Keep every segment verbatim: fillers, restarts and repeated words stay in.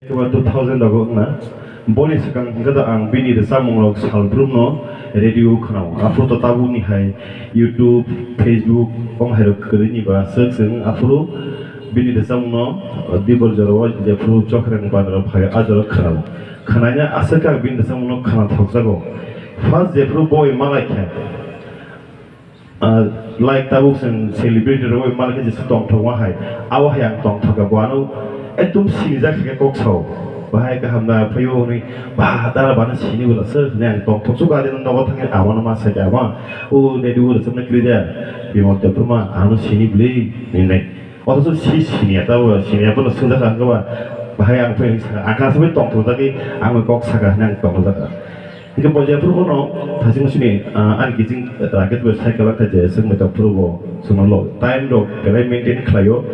Khe ba two thousand rogo wngna. Boni swkang hwnkhe to ang bini rwchapmung rok salbrum no radio o khwnao. Aphuru to tabuk ni hai YouTube, Facebook, ong hai rok kwrwi ni ba swk swk wng. Aphuru bini rwchapmung no, uh, Dibor jora o jephuru Chokrang Bandra phai o, ah jora khwnao. Khwnaina aswk ang bini rwchapmung no khwnathok jago. First jephuru boi malai khe, Ah, like tabuk chwng celebrity rogwi malkhe jesa tongthokma hai, abo hai ang tongthokya bo ano ekdum sinijak khe kok sao. Bahai kaham da phaio hwnwi, "Ba, dara bano sini bwla se," hwnwi ang tongthoksuka, adino nogo thangwi abono ma sakya, "Ama, o radio o rwchapnai kwrwi da, Bimal Debbarma, ano sini bwlwi," hwnwi. Othocho si siniya, tabo siniya bono swngjakha hwnkhe ba, bahai ang phai hwnwi sakha, ang kha se bai tongthokjagwi ang bai kok sakha hwnwi ang tongthokjakha. Hingke bo jephuru bono thaching sini, ah, ani kiching raket bo sai kala kha je, chwng bai tongphuru bo chwngno lo time rok belai maintain khlaio,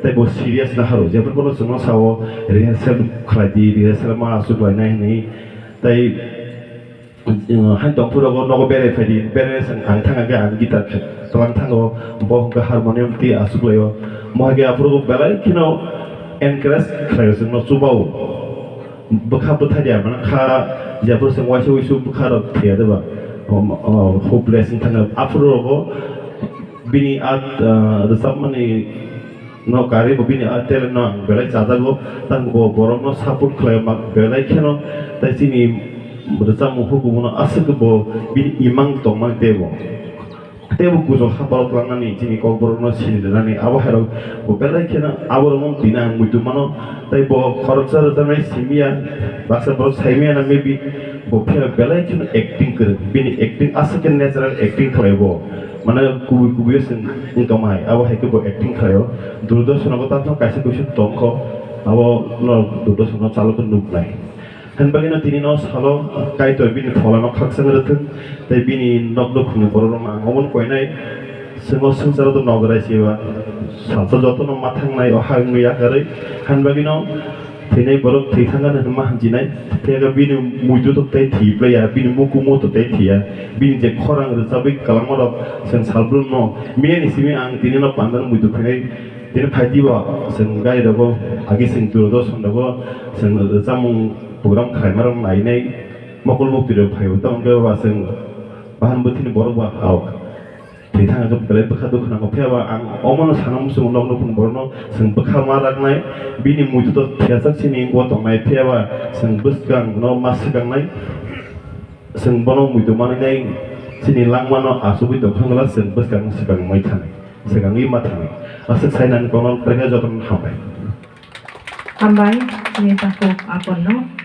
tei bo serious na haro. Jephuru bono chwngno sao rehearsal khlai di, rehearsal ma aswk lainai hwnwi, tei, ah, hain tongphuru rogo nogo berai phai di, berai se ang thang khe ang guitar khe twlang thango, bo hwnkhe harmonium twi aswk laio. Mo hai khe aphuru bo belai kheno encourage khlaio chwngno, chubao. Bwkha bwthai ya, mane kha, jephuru chwng waisa wuisu bwkha rok thwiya de ba? O, o, hopeless wng thangkha. Aphuru rogo bini a, ah, rwchapmani no karwi bo bini a talent no ang belai chajago. Tang bo borok no support khlai ma belai kheno, tai chini rwchapmung hukumu no aswk bo bini imang tongmani tebo. Tei bo kuchuk haparo twlangnani chini kokborokno sini rwnani abo hairok bo belai kheno aborokno tini ang muitu mano. Tei bo khoroksa rwjaknai simiya, baksa borok saimaya na maybe, bo phiya belai kheno acting kwrwng, bini acting aswk khe natural acting khlai bo, mane kubui kubui o chwng wng tongma hai, abo hai khe bo acting khlaio. Doordarshan o bo tamo kaisa kuisu tongkho, abo no Doordarshan o chalo khe nuknai. Hwnbagwino tini no salo Kaitor bini pholano khakchang rwthwng, tei bini nok nukhungni bororokno ang omono koinai. Chwng o swngcharo to nograi se ba, salsa jotono ma thangnai o ha wngwi yakarwi. Hwnbagwino thwinai borok thwi thangani hwnma hamjinai, phiya khe bini muitu to tei thwi playa, bini mukumu to tei thwiya, bini je khorang rwchabwi kwlangmarok chwng salbrumno miyani simi ang tini no pandano muitu phainai. Tini phaidi bo chwng gari rogo, agi chwng Doordarshan rogo chwng rwchapmung program khlaima rok nainai mokol mukti rok phaibo, tamo khe ba chwng bahan bwthini borok ba hao thwi thang khe belai bwkha dukhu nango. Phiya ba ang omono sana muchungo nok nukhung borokno chwng bwkha ma raknai, bini muitu to thwiyajak chini bo tongnai, phiya ba chwng bwskang no ma swkangnai, chwng bono muitu manwi nai chini langmano achugwi tongkha wngla chwng bwskang swkang mai thanai. Swkangwi ma thangwi. Aswk sai nani kono prekha jotono hambai. Hambai, chini takhuk aponno.